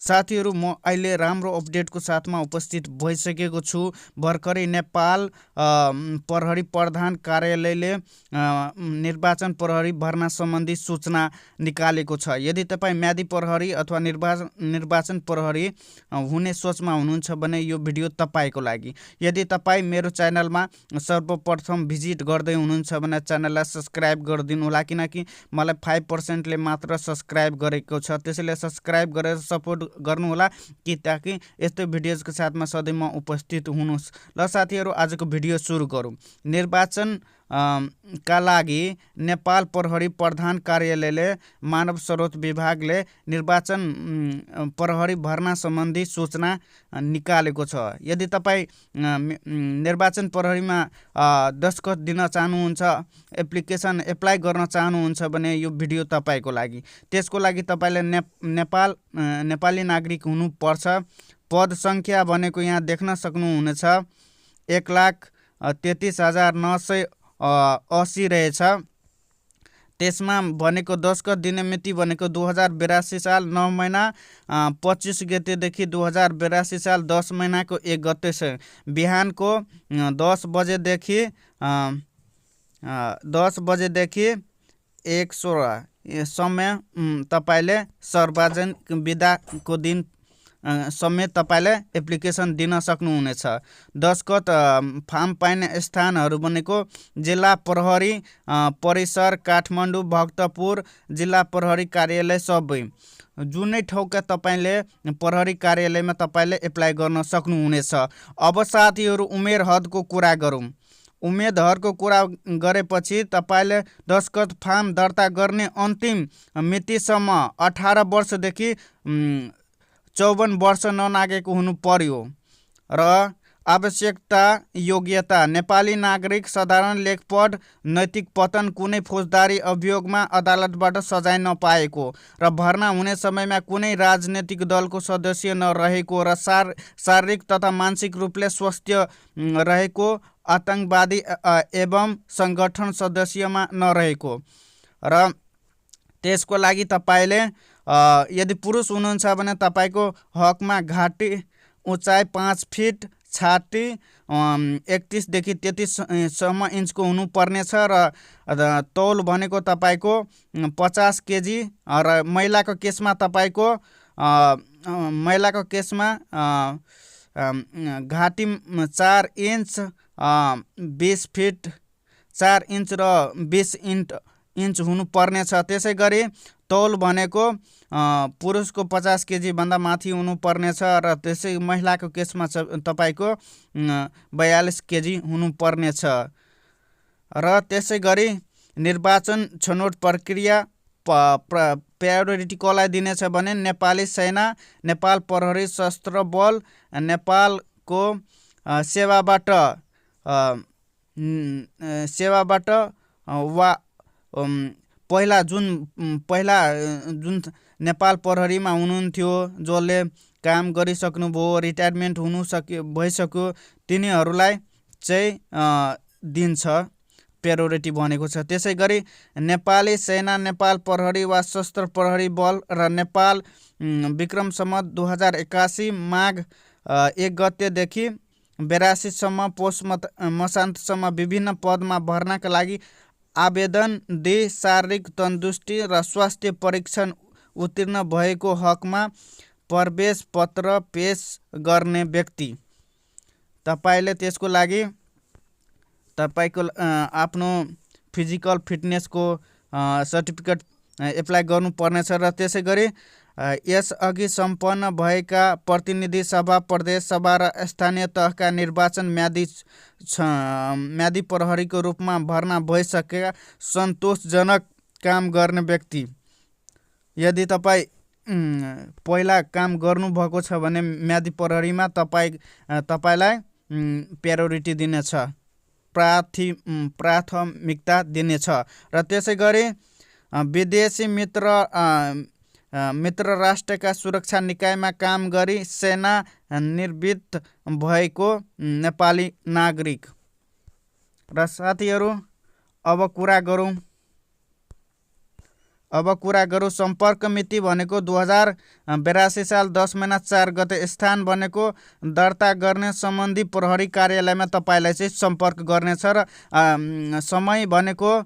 साथीहरू म अहिले राम्रो अपडेटको साथमा उपस्थित भइसकेको छु। भर्खरै नेपाल प्रहरी प्रधान कार्यालयले निर्वाचन प्रहरी भर्ना सम्बन्धी सूचना निकालेको छ। यदि तपाईँ म्यादी प्रहरी अथवा निर्वाचन प्रहरी हुने सोचमा हुनुहुन्छ भने यो भिडियो तपाईँको लागि। यदि तपाईँ मेरो च्यानलमा सर्वप्रथम भिजिट गर्दै हुनुहुन्छ भने च्यानललाई सब्सक्राइब गरिदिनु होला, किनकि मलाई 5%ले मात्र सब्सक्राइब गरेको छ। त्यसैले सब्सक्राइब गरेर सपोर्ट गर्नुहोला कि ताकि यस्तो भिडियोजको साथमा सधैँ म उपस्थित हुनुहोस्। ल साथीहरू, आजको भिडियो सुरु गरौँ। निर्वाचन का लागि नेपाल प्रहरी प्रधान कार्यालयले मानव स्रोत विभागले निर्वाचन प्रहरी भर्ना सम्बन्धी सूचना निकालेको छ। यदि तपाईँ निर्वाचन प्रहरीमा दस्खत दिन चाहनुहुन्छ, एप्लिकेसन एप्लाई गर्न चाहनुहुन्छ भने यो भिडियो तपाईँको लागि। त्यसको लागि तपाईँले नेपाली नागरिक हुनुपर्छ। पद सङ्ख्या भनेको यहाँ देख्न सक्नुहुनेछ 1,33,980 रहेछ। त्यसमा भनेको दस्खत दिने मिति भनेको 2082 साल 9 महिना 25 गतेदेखि 2082 साल 10 महिनाको 1 गते छ। बिहानको 10 बजेदेखि 1:16 समय तपाईँले सार्वजनिक बिदाको दिन समेत तपाईँले एप्लिकेसन दिन सक्नुहुनेछ। दस्खत फार्म पाइने स्थानहरू भनेको जिल्ला प्रहरी परिसर काठमाडौँ, भक्तपुर, जिल्ला प्रहरी कार्यालय सबै। जुनै ठाउँका तपाईँले प्रहरी कार्यालयमा तपाईँले एप्लाई गर्न सक्नुहुनेछ। अब साथीहरू, उमेर हदको कुरा गरौँ। उम्मेदहरूको कुरा गरेपछि तपाईँले दस्खत फार्म दर्ता गर्ने अन्तिम मितिसम्म 18 वर्षदेखि 54 वर्ष ननागेको हुनु पर्यो। र आवश्यकता योग्यता नेपाली नागरिक, साधारण लेखपढ, नैतिक पतन, कुनै फौजदारी अभियोगमा अदालतबाट सजाय नपाएको र भर्ना हुने समयमा कुनै राजनीतिक दलको सदस्य नरहेको र शारीरिक तथा मानसिक रूपले स्वस्थ रहेको, आतङ्कवादी एवं सङ्गठन सदस्यमा नरहेको। र त्यसको लागि तपाईँले यदि पुरुष हुनुहुन्छ भने तपाईँको हकमा घाँटी उचाइ 5 फिट, छाती 31 देखि 33 इन्चको हुनुपर्नेछ र तौल भनेको तपाईँको 50 केजी र महिलाको केसमा तपाईँको घाँटी 4 इन्च 20 फिट 4 इन्च र 20 इन्च हुनुपर्नेछ। त्यसै गरी तौल भनेको पुरुषको 50 केजी भन्दा माथि हुनुपर्नेछ र त्यसै महिलाको केसमा तपाईँको 42 केजी हुनुपर्नेछ। र त्यसै गरी निर्वाचन छनौट प्रक्रिया प्रायोरिटी कसलाई दिनेछ भने नेपाली सेना, नेपाल प्रहरी सशस्त्र बल, नेपालको सेवाबाट वा पहिला जुन नेपाल प्रहरीमा हुनुहुन्थ्यो, जसले काम गरिसक्नुभयो, रिटायरमेन्ट भइसक्यो, तिनीहरूलाई चाहिँ दिन्छ, प्रायोरिटी भनेको छ। त्यसै गरी नेपाली सेना, नेपाल प्रहरी वा सशस्त्र प्रहरी बल र नेपाल विक्रम सम्वत 2081 माघ 1 गतेदेखि 82 सम्म पौष मसान्तसम्म विभिन्न पदमा भर्नाका लागि आवेदन दिई शारीरिक तन्दुरुस्ती र स्वास्थ्य परीक्षण उत्तीर्ण भएको हकमा प्रवेश पत्र पेश गर्ने व्यक्ति, तपाईँले त्यसको लागि तपाईँको आफ्नो फिजिकल फिटनेसको सर्टिफिकेट एप्लाई गर्नुपर्नेछ। र त्यसै गरी यसअघि सम्पन्न भएका प्रतिनिधि सभा, प्रदेश सभा र स्थानीय तहका निर्वाचन म्यादी प्रहरीको रूपमा भर्ना भइसकेका सन्तोषजनक काम गर्ने व्यक्ति। यदि तपाईँ पहिला काम गर्नुभएको छ भने म्यादी प्रहरीमा तपाईँलाई प्रायोरिटी दिनेछ, प्राथमिकता दिनेछ। र त्यसै गरी विदेशी मित्र राष्ट्रका सुरक्षा निकायमा काम गरी सेना निवृत्त भएको नेपाली नागरिक। र साथीहरू, अब कुरा गरौँ अब कुरा गरौँ सम्पर्क मिति भनेको 2082 साल 10 महिना 4 गते, स्थान भनेको दर्ता गर्ने सम्बन्धी प्रहरी कार्यालयमा तपाईँलाई चाहिँ सम्पर्क गर्नेछ र समय भनेको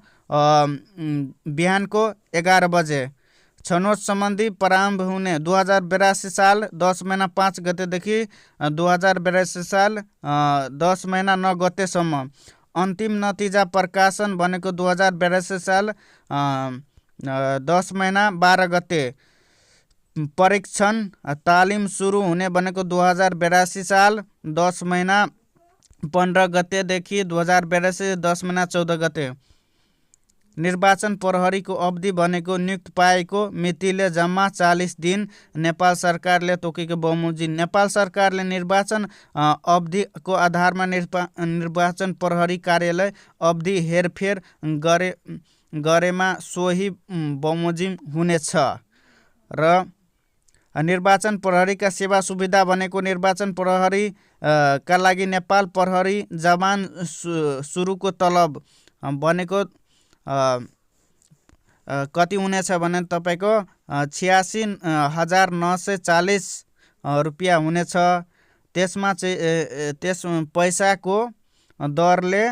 बिहानको 11 बजे। छनौट सम्बन्धी प्रारम्भ हुने 2082 साल 10 महिना 5 गतेदेखि 2082 साल 10 महिना 9 गतेसम्म। अन्तिम नतिजा प्रकाशन भनेको 2082 साल 10 महिना 12 गते। परीक्षण तालिम सुरु हुने भनेको 2082 साल 10 महिना 15 गतेदेखि 2082 10 महिना 14 गते। निर्वाचन प्रहरीको अवधि भनेको नियुक्त पाएको मितिले जम्मा 40 दिन। नेपाल सरकारले तोकेको बमोजिम। नेपाल सरकारले निर्वाचन अवधिको आधारमा निर्वाचन प्रहरी कार्यालय अवधि हेरफेर गरेमा सोही बमोजिम हुनेछ। र निर्वाचन प्रहरीका सेवा सुविधा भनेको निर्वाचन प्रहरी का लागि नेपाल प्रहरी जवान सुरुको तलब भनेको कति हुनेछ भने तपाईँको 86,940 रुपियाँ हुनेछ। त्यसमा चाहिँ त्यस पैसाको दरले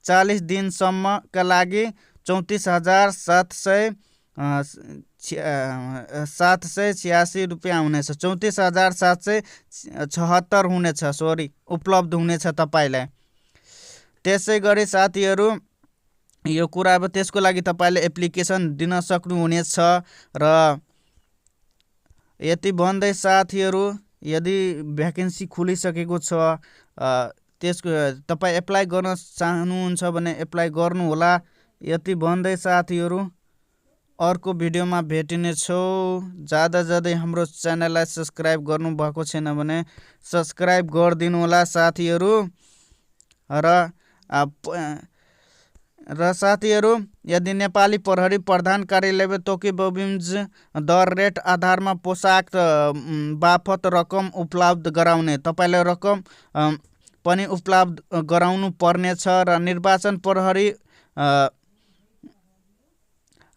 40 दिनसम्मका लागि 34,786 रुपियाँ हुनेछ। 34,776 हुनेछ, उपलब्ध हुनेछ तपाईँलाई। त्यसै गरी साथीहरू यो कुरा अब त्यसको लागि तपाईँले एप्लिकेसन दिन सक्नुहुनेछ। र यति भन्दै साथीहरू यदि भ्याकेन्सी खुलिसकेको छ त्यसको तपाईँ एप्लाई गर्न चाहनुहुन्छ भने एप्लाई गर्नुहोला। यति भन्दै साथीहरू अर्को भिडियोमा भेटिनेछौँ। जाँदै हाम्रो च्यानललाई सब्सक्राइब गर्नुभएको छैन भने सब्सक्राइब गरिदिनु होला साथीहरू। र साथीहरू यदि नेपाली प्रहरी प्रधान कार्यालयले तोके बमोजिम दर रेट आधारमा पोसाक बापत रकम उपलब्ध गराउने, तपाईँलाई रकम पनि उपलब्ध गराउनु पर्नेछ। र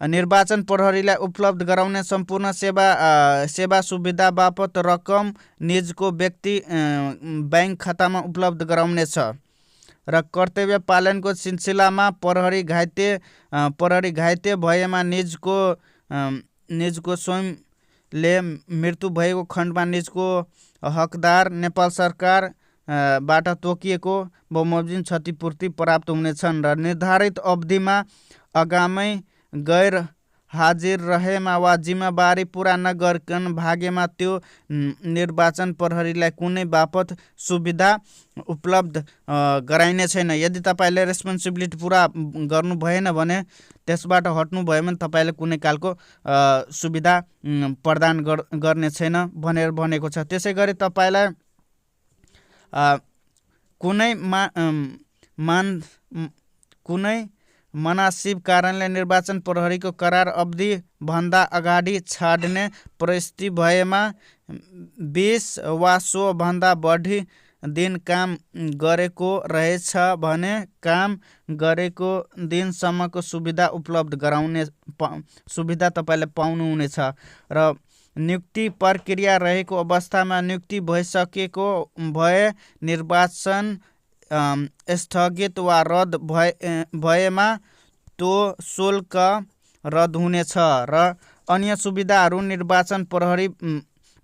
निर्वाचन प्रहरीलाई उपलब्ध गराउने सम्पूर्ण सेवा सुविधा बापत रकम निजको व्यक्ति बैंक खातामा उपलब्ध गराउनेछ। र कर्तव्य पालनको सिलसिलामा प्रहरी घाइते भएमा निजको स्वयंले मृत्यु भएको खण्डमा निजको हकदार नेपाल सरकार बाट तोकिएको बमोजिम क्षतिपूर्ति प्राप्त हुनेछन्। र निर्धारित अवधिमा आगामी गैर हाजिर रहेमा वा जिम्मेवारी पुरा नगरिकन भागेमा त्यो निर्वाचन प्रहरीलाई कुनै बापत सुविधा उपलब्ध गराइने छैन। यदि तपाईँले रेस्पोन्सिबिलिटी पुरा गर्नु भएन भने त्यसबाट हट्नु भयो भने तपाईँले कुनै खालको सुविधा प्रदान गर्ने छैन भनेर भनेको छ। त्यसै गरी तपाईँलाई कुनै मनासिब कारणले निर्वाचन प्रहरीको करार अवधि भन्दा अगाडि छाड्ने परिस्थिति भएमा 20 वा सो भन्दा बढी दिन काम गरेको रहेछ भने काम गरेको दिनसम्मको सुविधा उपलब्ध गराउने सुविधा तपाईँले पाउनुहुनेछ। र नियुक्ति प्रक्रिया रहेको अवस्थामा नियुक्ति भइसकेको भए निर्वाचन स्थगित वा रद्द भएमा त्यो शुल्क रद्द हुनेछ। र अन्य सुविधाहरू निर्वाचन प्रहरी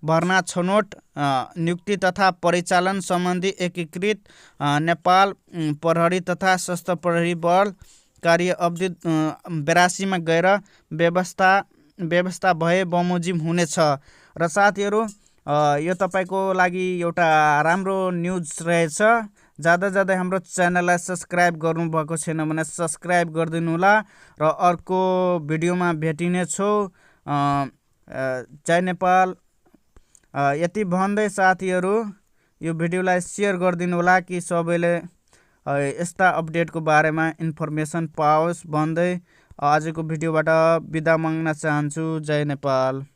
भर्ना छनौट नियुक्ति तथा परिचालन सम्बन्धी एकीकृत नेपाल प्रहरी तथा सशस्त्र प्रहरी बल कार्य अवधि 82 मा गएर व्यवस्था भए बमोजिम हुनेछ। र साथीहरू यो तपाईँको लागि एउटा राम्रो न्युज रहेछ। जाँदै हाम्रो च्यानललाई सब्सक्राइब गर्नुभएको छैन भने सब्सक्राइब गरिदिनु होला। र अर्को भिडियोमा भेटिनेछौँ। जय नेपाल। यति भन्दै साथीहरू यो भिडियोलाई सेयर गरिदिनु होला कि सबैले यस्ता अपडेटको बारेमा इन्फर्मेसन पाओस् भन्दै आजको भिडियोबाट बिदा माग्न चाहन्छु। जय नेपाल।